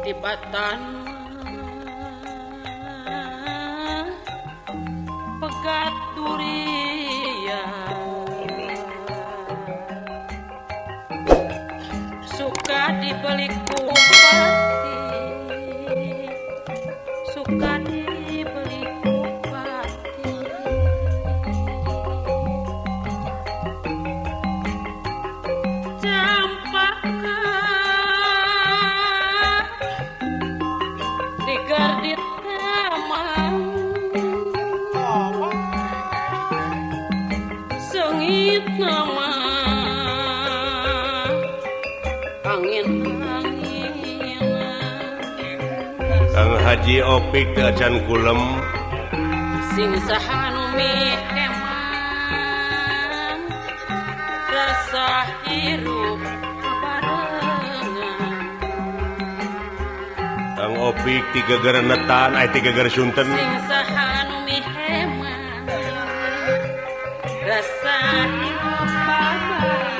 Tibatan pegat durian suka dibeli kupati suka dibeli kupati campaka di taman sengit nama angin-angin. Kang Haji Opik teu acan kulem sing saha nu miheman rasa hirup kabarengan. Kang Opik tiga gerenetan ay tiga ger sunten sing saha nu miheman rasa hirup kabarengan.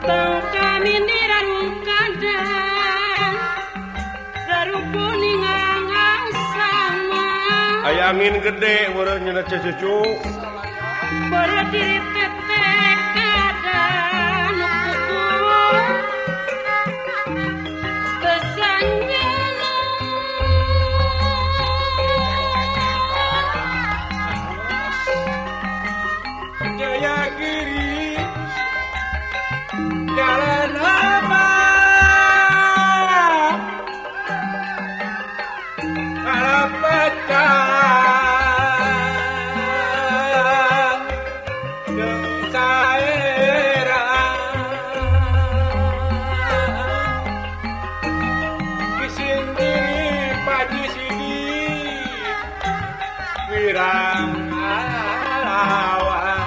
Tong kami nirangkadan darukuning sama aya angin gede meureun nya cucu berdiri tetek kadan pukul kesanjana Jaya Giri jalan apa Karapatan jeung saera Kisindiri paji sidik wirang alawan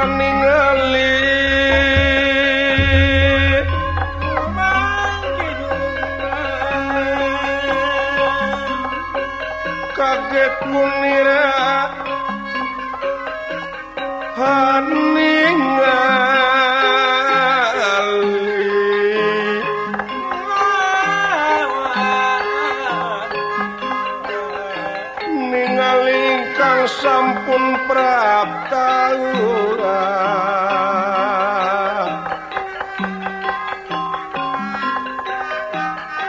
ningali kaget kunira haningali ningali kang sampun prapta.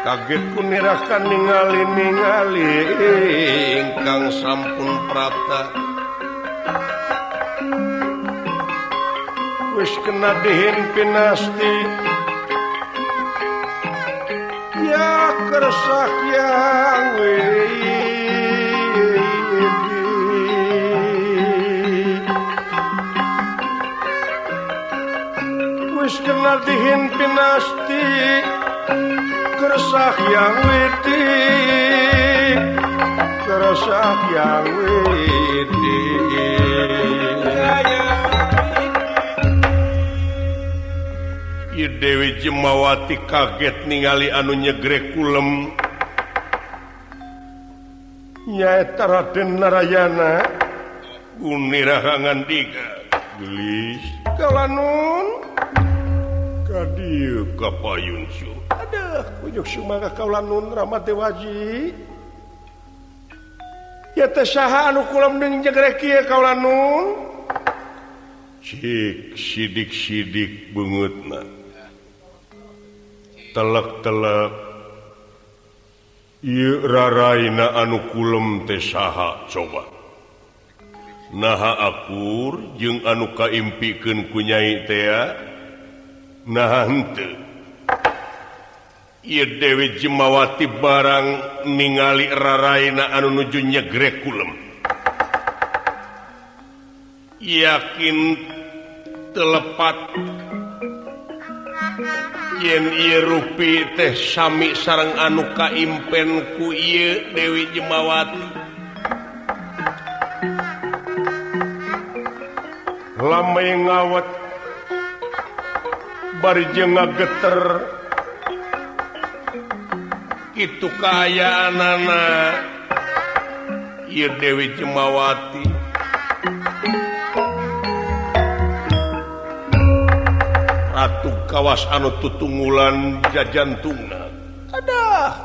Kaget kunirakan ningali-ningali ingkang sampun prapta wis kena dihin pinasti ya kersak yang widi wis kena dihin pinasti kersah yang widi kersah yang widi. Ieu Dewi Jemawati kaget ningali anu nyegrek kulem nyaeta Raden Narayana guniraha ngandika gelis kalanun ka dieu ka payun su. Aduh, kujuk sumaga kaulanun Rama Dewaji. Ya teh saha anu kulem deung jegrek kieu kaulanun? Cik sidik-sidik beungeutna. Telek-telek. Ieu raraina anu kulem teh saha coba. Naha akur jeung anu kaimpikeun ku Nyai teh naha henteu. Ieu Dewi Jemawati barang ningali raraina anu nuju nyegrek kulem. Yakin telepat yen ieu rupi teh sami sareng anu kaimpen ku ieu Dewi Jemawati. Lamai ngawet bari jeung ngageter kitu kaayaanana ieu Dewi Jemawati. Ratu kawas anu tutunggulan jajantungna. Adah,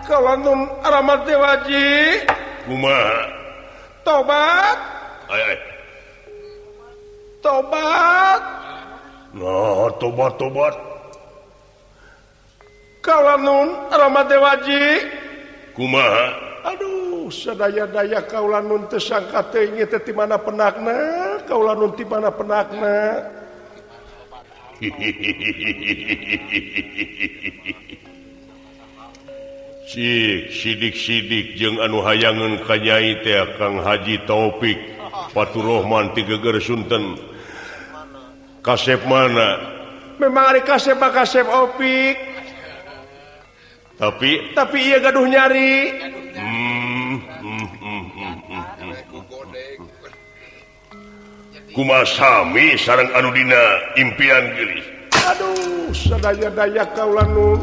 kalanun Rama Dewaji. Kumaha? Tobat. Ay, ay. Tobat. Nah, tobat tobat. Kaulanun Rama Dewaji. Kumaha? Aduh, sadaya-daya kaulanun teu sangka teuing teh ti mana penakna, kaulanun ti mana penakna. Cik sidik-sidik jeung anu hayangeun ka Nyai teh Kang Haji Taufik Faturrahman ti Geger Sunten. Kasep mana? Memang ari kasep mah kasep Opik. Tapi ieu gaduh nyari. Kumaha sami sareng anu dina impian geulis. Aduh, sadaya-daya kaulanun.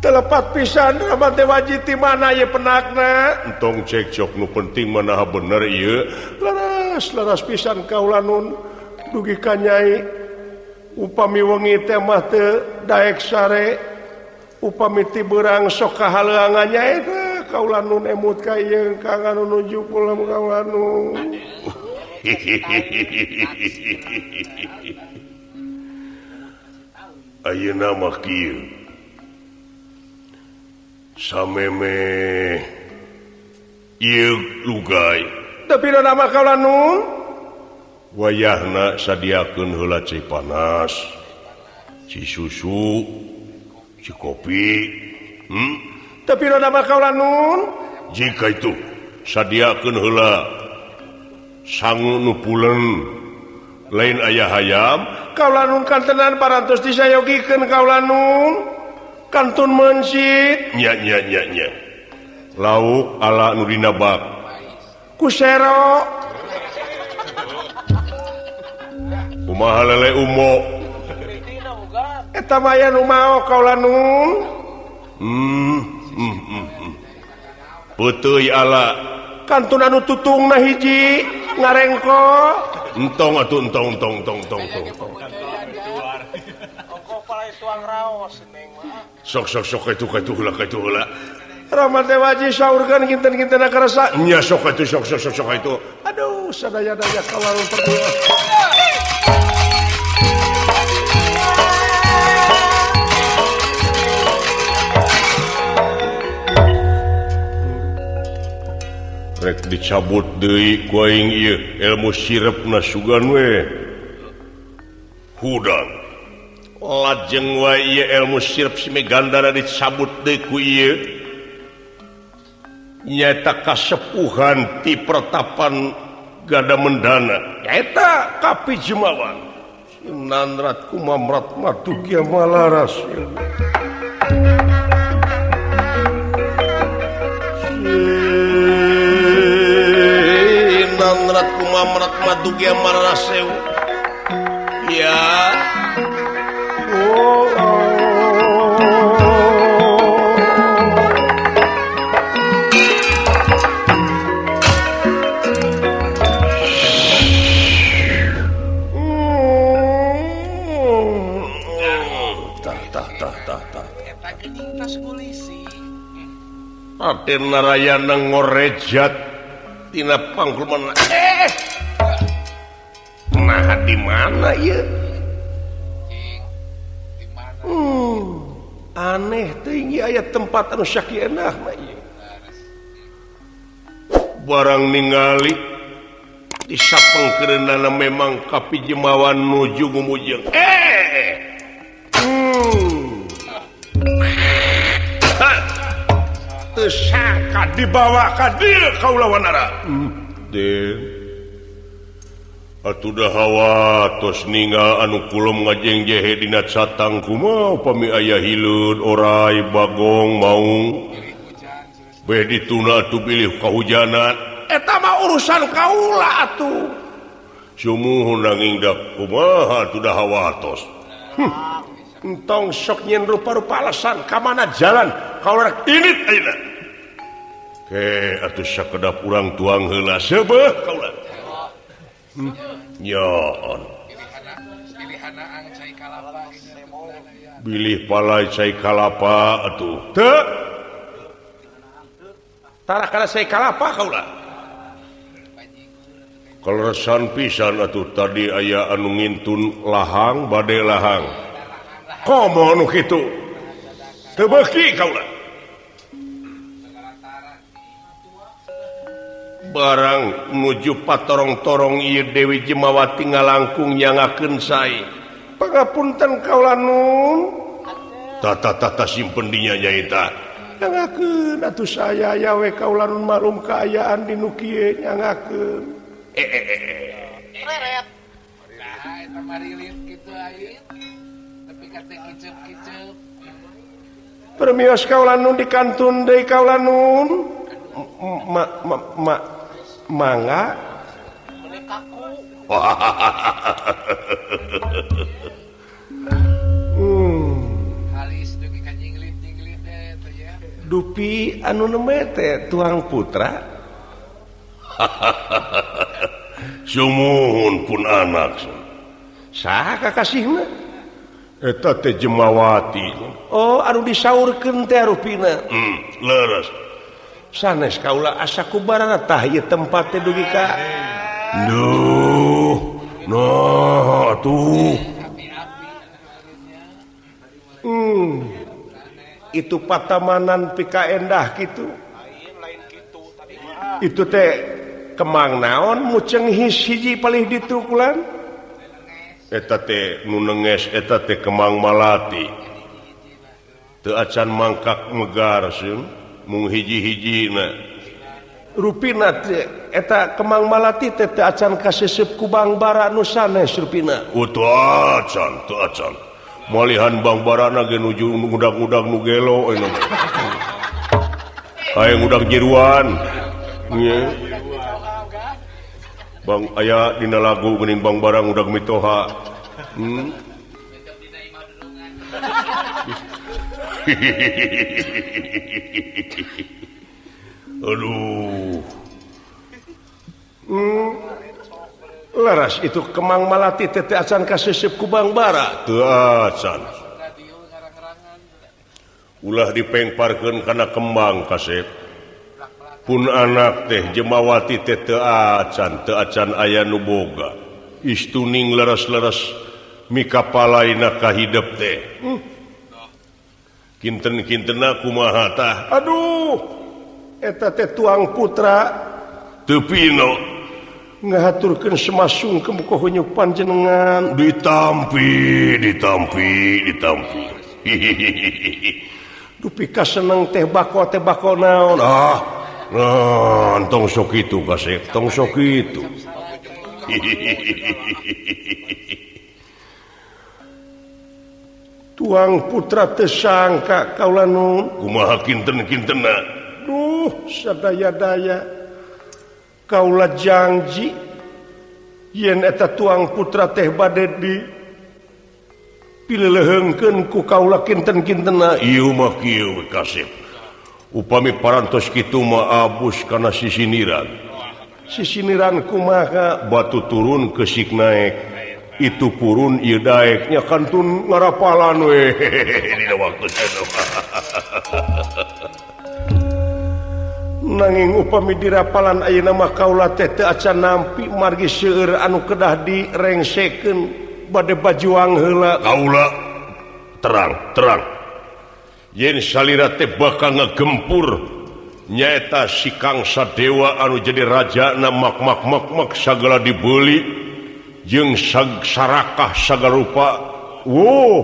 Telepat pisan Rama Dewaji ti mana ieu penakna? Entong cekcok nu penting manaha bener ieu. Laras laras pisan kaulanun dugi ka Nyai. Upami wengi teh mah teu daek sare. Upami ti beurang sok kahaleuangan Nyai teh kaulanun emut ka ieu kang anu nuju pulang kaulanun. Ayeuna mah kieu. Sameme ieu lugai. Tapi nama kaulanun wayahna sadiakeun heula cai panas, ci susu, ci kopi. Tapi nama kaulanun jika itu sadiakeun heula sangu nu pulen lain aya hayam kaulanun kantenan parantos disayogikeun kaulanun kantun mencit nya nya nya nya lauk ala nu dina bak ku sero kumaha lele umo eta mah aya nu mao kaulanun. Peuteui ala kantun anu tutungna hiji ngarengko entong atuh entong entong entong entong entong. Sok sok sok itu ka itu heula ka itu heula. Rama Dewaji saurkeun kinten-kinten karasa nya sok atuh sok sok sok sok itu. Aduh sadaya-daya kawarung pertama. Rek dicabut deui ku aing ieu ilmu sirepna sugan we. Hudang. Lajeng wae ieu ilmu sirep si Megandana dicabut deui ku ieu. Nyaeta kasepuhan ti pertapan Gada Mendana. Nyaeta Kapi Jemawan. Sinandrat kumamrat madugya malaras. Sinandrat kumamrat madugya malaras. Ya. Oh, oh. Raden Narayana ngorejat tina pangkulman. Nah di mana ieu? Aneh tinggi aya tempat anu sakieu mah ieu. Barang ningali di sapengkeureunana memang kapijemawan nuju gumujeng. Teu sangka dibawa ka dieu kaula wanara. Den. Atuh da hawa tos ninggal anu kulem ngajeng jehe dina catang kumaha upami aya hileud orai bagong maung. Beh dituna atuh bilih kahujanan. Eta mah urusan kaula atuh. Sumuhun nanging da kumaha atuh da hawa tos. Entong sok nyen rupa-rupa alasan ka mana jalan kaula rek init ayeuna. Ke atuh sakedap urang tuang heula seubeuh kaula. Nyoon. Bilih palai cai kalapa atuh. Teu. Tara kana cai kalapa kaula. Kaleresan pisan atuh tadi aya anu ngintun lahang bade lahang. Komo nu kitu. Teu beuki kaula. Barang nuju patorong-torong ieu Dewi Jemawati ngalangkung nyangakeun sae. Pangapunten kaula nun. Tata-tata simpen dinya nyaeta. Nyangakeun atuh saya aya we kaula nun malum kaayaan di nu kieu nyangakeun. Reret. Nah, eta marilit kitu ait. Tapi ka teh kiceup-kiceup. Permios kaula nun dikantun deui kaula nun. Ma ma ma mangga Dupi anu nembe teh tuang putra. Sumuhun pun anak saha kakasihna eta teh Jemawati. Oh anu disaurkeun teh rupina. Leres sanes kaula asa kubarana tah ieu tempat teh dugi ka. Duh, nah atuh. Itu patamanan pika endah kitu. Itu teh kemang naon muceng hiji palih ditukulan. Eta teh nu nenges eta teh kemang malati. Teu acan mangkak megar seun. Mung hiji-hijina rupina teh eta kemang malati teh teu acan kaseseup ku Bangbara nu sanes rupina. Oh teu acan, teu acan. Malihan Bangbarana ge nuju ngudag-ngudag nu gelo eta mah. Aya ngudag jeruan. Nya. Bang aya dina lagu geuning Bangbara ngudag mitoha. Aduh. Laras itu kemang malati teh teu acan kaseseup ku Bangbara. Teu acan. Ulah dipengparkeun kana kembang kasep. Pun anak teh Jemawati teh teu acan aya nu boga. Istuning leres-leres mikapalaina kahidep teh. Kinten-kintena kumaha tah. Aduh, eta teh tuang putra teu pino ngahaturkeun semasungkem ka hunyu panjenengan. Ditampi, ditampi, ditampi. Dupi kaseneng teh bako naon. Ah, nah, tong sok kitu kasep, tong sok kitu. Tuang putra teu sangka kaula nun. Kumaha kinten-kintena. Duh, sadaya-daya kaula janji yen eta tuang putra teh bade di pileuleheungkeun ku kaula kinten-kintena. Ieu mah kieu we kasep. Upami parantos kitu mah abus kana sisiniran. Sisiniran kumaha? Batu turun kesik naek. Itu purun ieu daeknya kantun ngarapalan we dina waktu cenah. Nanging upami dirapalan ayeuna mah kaula teh teu acan nampi margi seueur anu kedah direngsekeun bade bajuang heula. Kaula terang terang. Yen salira teh bakal ngagempur nyaeta si Kangsa Dewa anu jadi rajana mak-mak-mak-mak sagala dibeli jeung sarakah sagala rupa. Wow,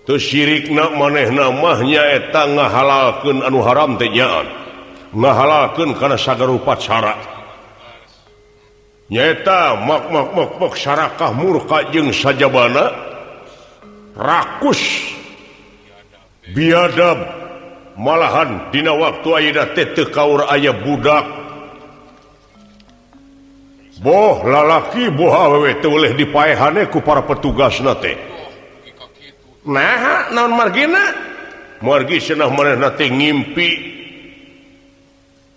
teu sirikna manehna mah nyaeta ngahalalkeun anu haram teh nyaan, ngahalalkeun kana sagala rupa cara. Nyaeta mak-mak-mak-mak sarakah murka jeung sajabana rakus biadab. Malahan dina waktu ayeuna teh teu kaur aya budak boh lalaki boh awewe teu boleh dipaehane ku para petugasna teh. Naha naon margina? Margi cenah manehna teh ngimpi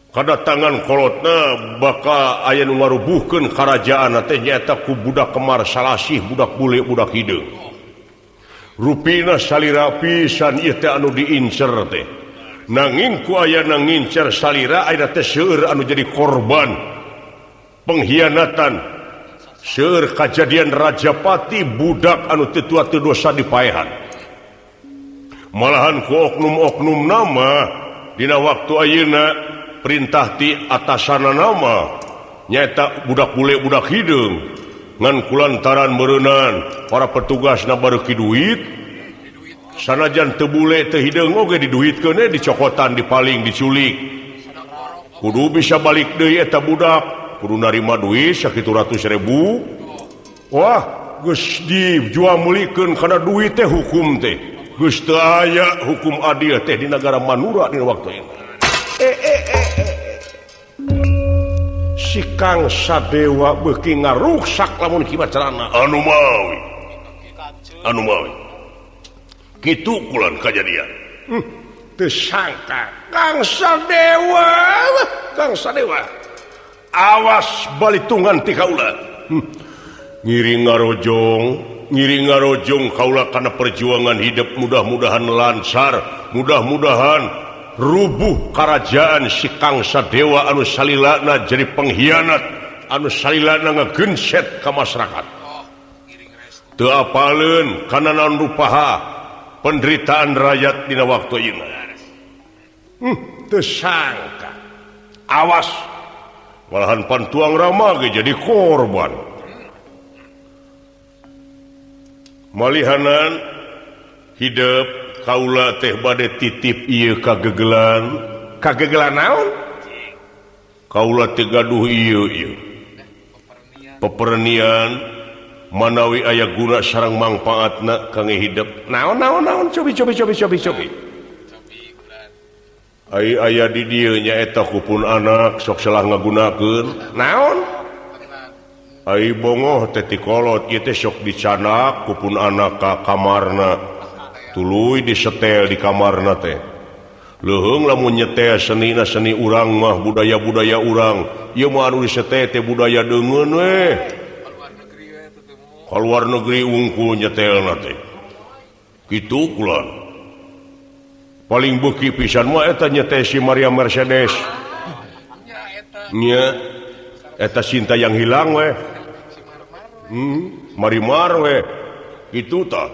kadatangan kolotna bakal aya nu ngarubuhkeun karajaanna teh nyaeta ku budak kemar salasih, budak bule, budak hideung. Rupina salira pisan ieu teh anu diincer teh. Nanging ku ayana ngincer salira ayeuna teh seueur anu jadi korban pengkhianatan, seueur kajadian Rajapati budak anu teu tua teu dosa dipaehan. Malahan ku oknum-oknum nama dina waktu ayeuna perintah ti atasana nama nyaeta budak bule budak hideung ngan kulantaran meureunnan para petugasna bareuki duit sanajan teu bule teu hideung oge diduitkeun dicokotan dipaling diculik kudu bisa balik deui eta budak kudu narima duit sakitu ratus ribu. Wah geus dijual meulikeun kana duit teh hukum teh geus teu aya hukum adil teh di nagara Manura dina waktu ieu. Si Kangsa Dewa beuki ngaruksak lamun kieu carana anu mawi anu mawi kitu kulan kajadian. Teu sangka Kangsa Dewa, Kangsa Dewa awas balitungan ti kaula. Ngiring ngarojong, ngiring ngarojong kaula kana perjuangan hidup mudah-mudahan lancar, mudah-mudahan rubuh kerajaan si Kangsa Dewa anu salilana jadi pengkhianat, anu salilana ngegenset ka masyarakat. Teu apaleun kana naon rupaha penderitaan rakyat dina waktu ieu. Teu sangka. Awas malahan pantuang Rama ge jadi korban. Malihanan hidup kaula teh bade titip ieu kagegelan. Kagegelan naon? Kaula teh gaduh ieu ieu. Pepernian manawi aya guna sareng mangpaatna kangge hidup. Naon naon naon cobi cobi cobi cobi cobi. Ai aya di dieu nyaeta kupun anak sok salah ngagunakeun. Naon? Ai bongoh teh ti kolot ieu teh sok dicanak kupun anak ka kamarna. Tuluy disetel di kamarna teh. Leuheung lamun nyetel senina seni urang mah budaya-budaya urang. Ieu mah anu disetel teh budaya deungeun we. Ka luar negeri wungkul nyetelna teh. Kitu kulan. Paling beuki pisan mah eta nyetel si Maria Mercedes. Nya eta cinta yang hilang we. Marimar we. Kitu tah.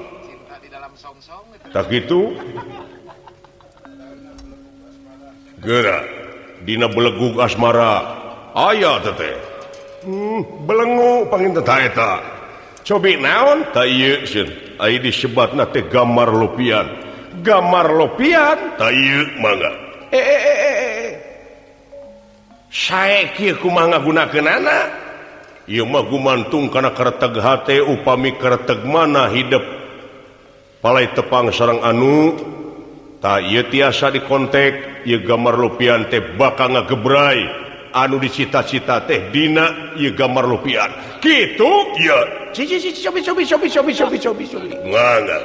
Tak gitu geura dina belegug asmara aya teh belengu panginten ta eta cobi naon ta ieu sieun ai disebatna teh gamar lopian gamar lopian ta ieu mangga sae kieu kumaha ngagunakeunana ieu mah gumantung kana kereteg hate upami kereteg mana hidup palai tepang sareng anu ta ieu tiasa dikontek ieu gamar lupian teh bakal ngagebrai anu dicita-cita teh dina ieu gamar lupian kitu ieu cici cici cobi cobi cobi cobi cobi cobi cobi mangga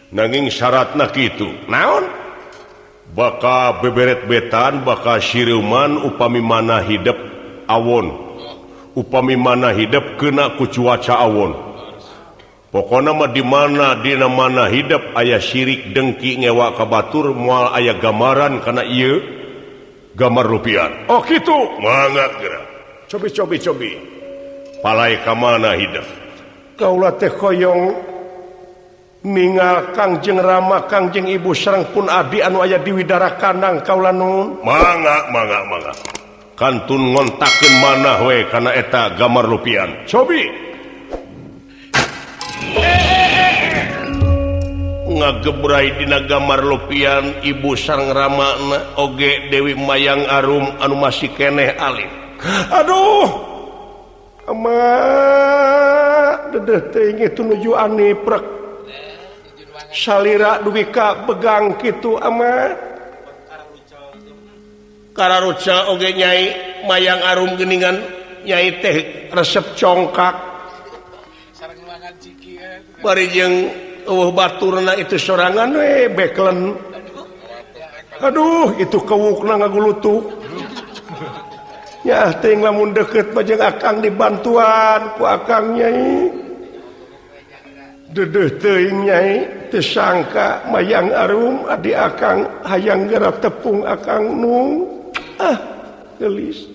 nanging syaratna kitu naon bakal beberet betan bakal sireuman upami mana hidup awon upami mana hidup kena ku cuaca awon. Pokona mah di mana dina mana hidup aya syirik dengki ngewa ka batur moal aya gambaran kana ieu gambar rupiah. Oh kitu mangga geura. Cobi cobi cobi. Palai ka mana hidup? Kaula teh hoyong Ningal Kangjeng Rama Kangjeng Ibu sareng pun abdi anu aya di Widara Kandang kaula nun. Mangga mangga mangga. Kantun ngontakeun manah we kana eta gamar lupian. Cobi. Ngagebrai dina gamar lupian Ibu sareng Ramana oge Dewi Mayang Arum anu masih keneh alim. Aduh. Ama dedeh teuing itu nuju aniprek. Salira dugi ka begang kitu ama kararuca oge Nyai Mayang Arum geuningan Nyai teh resep congkak bari jeung eueuh baturna itu sorangan we beklen. Aduh itu kewukna ngagulutuk nya teuing lamun deukeut mah jeung akang dibantuan ku akang Nyai. Dedeh teuing Nyai teu sangka Mayang Arum adi akang hayang geura tepung akang nu ah geulis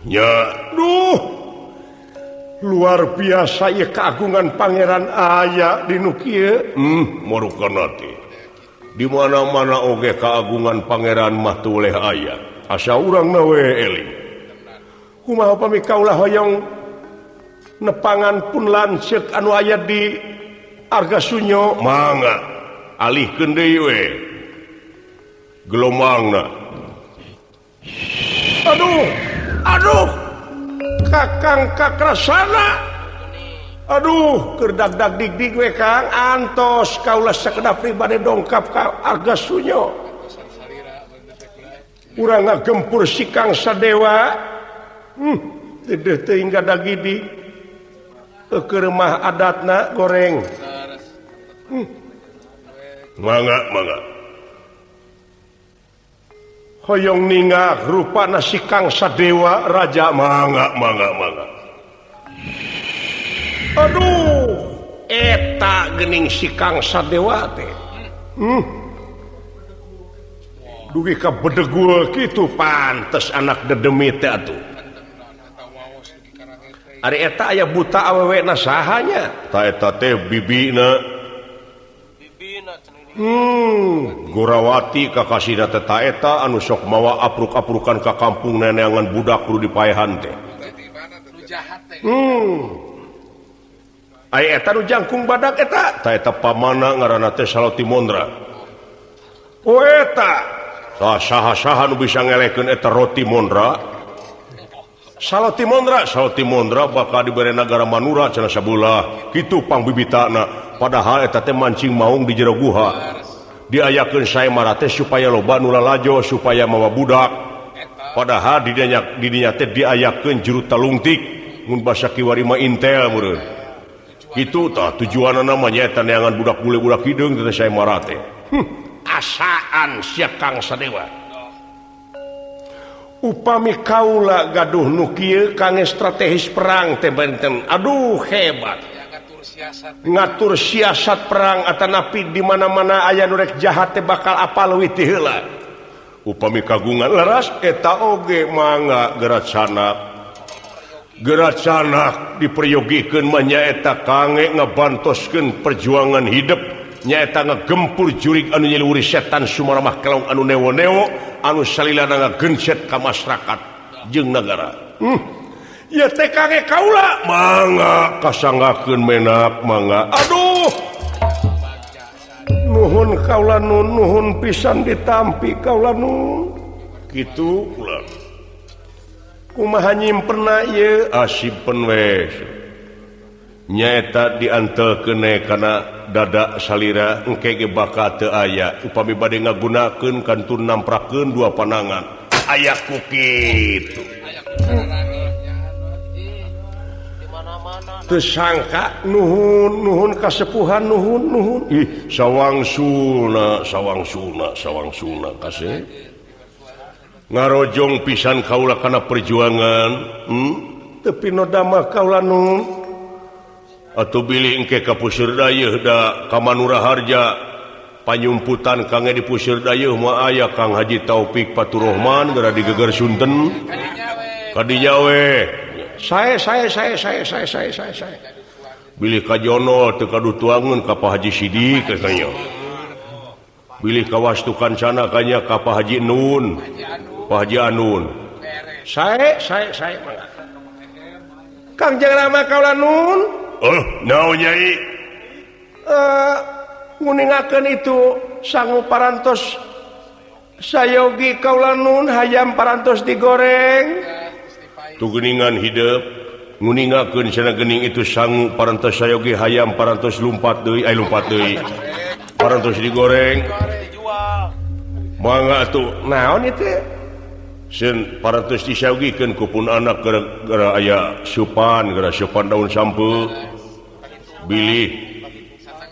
nya. Duh luar biasa ieu keagungan pangeran aya di nu kieu. Morukeun teh di mana-mana oge keagungan pangeran mah teu leh aya asa urang na we eling. Kumaha pami kaula hoyong nepangan pun lanceuk anu aya di Arga Sunyo. Mangga alihkeun deui we gelombangna. Aduh aduh kakang kakrasana. Aduh keur dag-dag dig-dig we Kang antos kaula sakedap pribadi dongkap ka Arga Sunyo. Urang ngagempur si Kang Sadewa. Dedeh teuing gadagidi keur mah adatna goreng. Mangga mangga. Hoyong ningal rupana si Kang Sadewa raja. Mangga mangga mangga. Aduh eta geuning si Kang Sadewa teh. Dugi ka bedegul kitu pantes anak dedemi teh atuh. Ari eta aya buta awewe na saha nya? Ta eta teh bibina. Gorawati kakasihna teh ta eta anu sok mawa apruk-aprukan ka kampung neneangan budak kudu dipaehan teh. Aya eta nu jangkung badak eta? Ta eta pamana ngaranna teh Saloti Mondra. Oh eta. Tah saha-saha nu bisa ngelehkeun eta Roti Mondra? Saloti Mondra, Saloti Mondra bakal dibere nagara Manura cenah sabelah. Kitu pangbibitana. Padahal eta teh mancing maung di jero guha. Diayakeun saemara teh supaya loba nu lalajo supaya mawa budak. Padahal di dinya teh diayakeun juru talungtik mun basa kiwari mah intel meureun. Kitu tah tujuanna mah nyaeta neangan budak bule budak hideung teh saemara teh. Asaan sia Kang Sadewa. Upami kaula gaduh nu kieu kangge strategis perang teh benten. Aduh hebat. Ngatur siasat perang atanapi di mana-mana aya nu rek jahat teh bakal apal leuwih ti heula. Upami kagungan leras eta oge mangga geracanak. Geracanak diperyogikeun mah nyaeta kangge ngabantoskeun perjuangan hidup nyaeta ngagempur jurig anu nyiluwuri setan sumaramah kelong anu newo-newo anu salilana ngagencet ka masyarakat jeung nagara. Ya teh kangge kaula mangga kasanggakeun menak mangga. Aduh nuhun kaula nun nuhun pisan ditampi kaula nun. Kitu kula. Kumaha nyimpenna ieu? Ah simpen we. Nyaeta diantelkeun kana dada salira engke ge bakal teu aya upami bade ngagunakeun kantun namprakeun dua panangan. Aya ku kitu. Teu sangka nuhun nuhun kasepuhan nuhun nuhun. Ih sawangsulna sawangsulna sawangsulna kasih. Ngarojong pisan kaula kana perjuangan. Teu pinodama kaula nun. Atuh bilih engke ka Puseur Dayeuh da ka Manura Harja panyumputan kangge di Puseur Dayeuh mah aya Kang Haji Taufik Faturrahman geura digeger Sunten. Kadinya we. Saya. Bilih ka Jono teu kaduh tuangeun ka Pak Haji Sidik katanya. Bilih ka Wastu Kancana kanya ka Pak Haji Nun. Pak Haji Anun. Sae sae sae mangga. Kangjeng Rama kaula nun. Oh, naon Nyai? Nguningakeun itu sangu parantos sayogi kaula nun hayam parantos digoreng. Tu geuningan hidep nguningakeun cenah geuning itu sangu parantos sayogi hayam parantos lumpat deui ai lumpat deui. Parantos digoreng. Mangga atuh naon ieu teh? Sen parantos disayogikeun ku pun anak gara-gara aya supan, gara supan daun sampeu. Bilih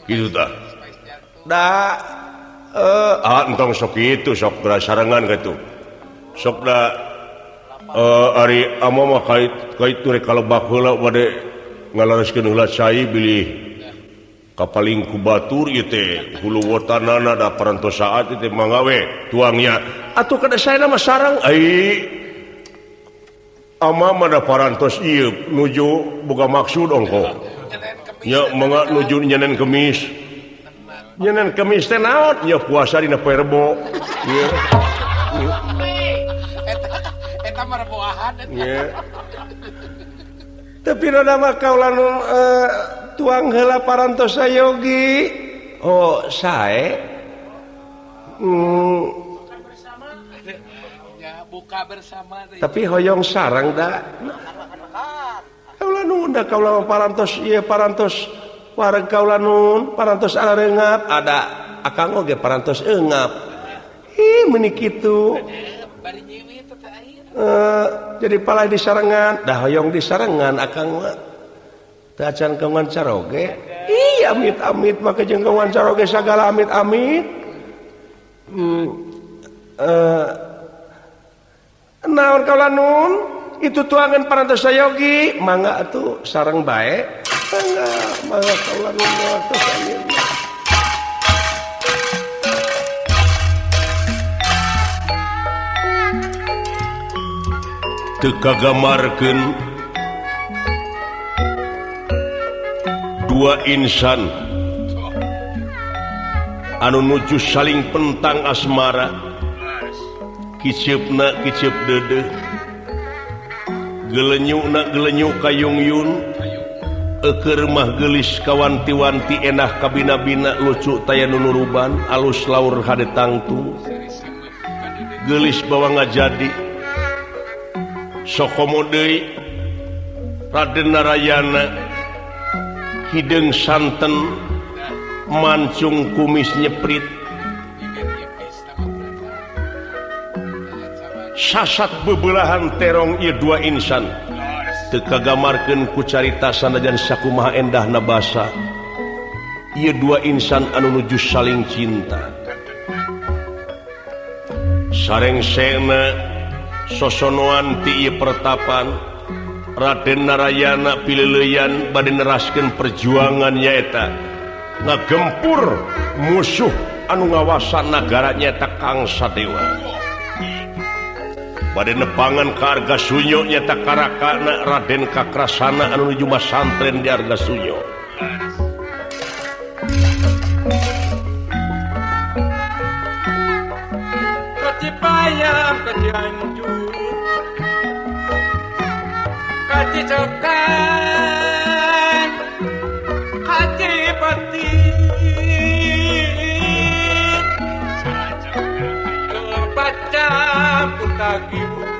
kitu tah. Da entong sok kitu sok gara sarengan kitu. Sok da ari ama mah kait kait rek kalebak heula bade ngalareskeun heula cai bilih kapaling ku batur ieu teh hulu wotanana da parantos saat ieu teh mangga we tuangnya atuh kada saena mah sareng ai ama mah da parantos ieu nuju boga maksud ongko nya mangga nuju nyenen kemis nyenen kemis teh naon nya puasa dina poe Rebo ieu eta mah Rebo Ahad eta. Tapi rada mah kaula nu tuang heula parantos sayogi. Oh, sae. Ya, buka bersama teh. Tapi hoyong sarang da. Kaula nun da kaula parantos ieu parantos wareg kaula nun parantos arareungap ada akang oge parantos eungap. Ih meuni kitu. Jadi palai di sarengan dah hoyong di sarengan akang mah teu acan kawan caroge. Ih amit-amit make jeung kawan caroge sagala amit-amit. Naon kaula nun itu tuangan parantos sayogi mangga atuh sareng bae mangga mangga kaula nun parantos sayogi. Teu kagamarkeun dua insan anu nuju saling pentang asmara kiceupna kiceup deudeuh gelenyukna gelenyuk kayungyun eukeur mah geulis kawanti-wanti enah kabina-bina lucu taya nu nuruban alus laur hade tangtung geulis bawa ngajadi sokomo deui Raden Narayana hideung santen mancung kumis nyeprit sasat bebelahan terong ieu dua insan teu kagamarkeun ku carita sanajan sakumaha endahna basa ieu dua insan anu nuju saling cinta sarengsena sosonoan ti ieu pertapan Raden Narayana pileuleyan bade neraskeun perjuangan nyaeta ngagempur musuh anu ngawasa nagara nyaeta Kangsa Dewa bade nepangan ka Arga Sunyo nyaeta karakana Raden Kakrasana anu nuju masantren di Arga Sunyo. Kacipayam kacianjur kacicokan kacipati kepacampur tagibu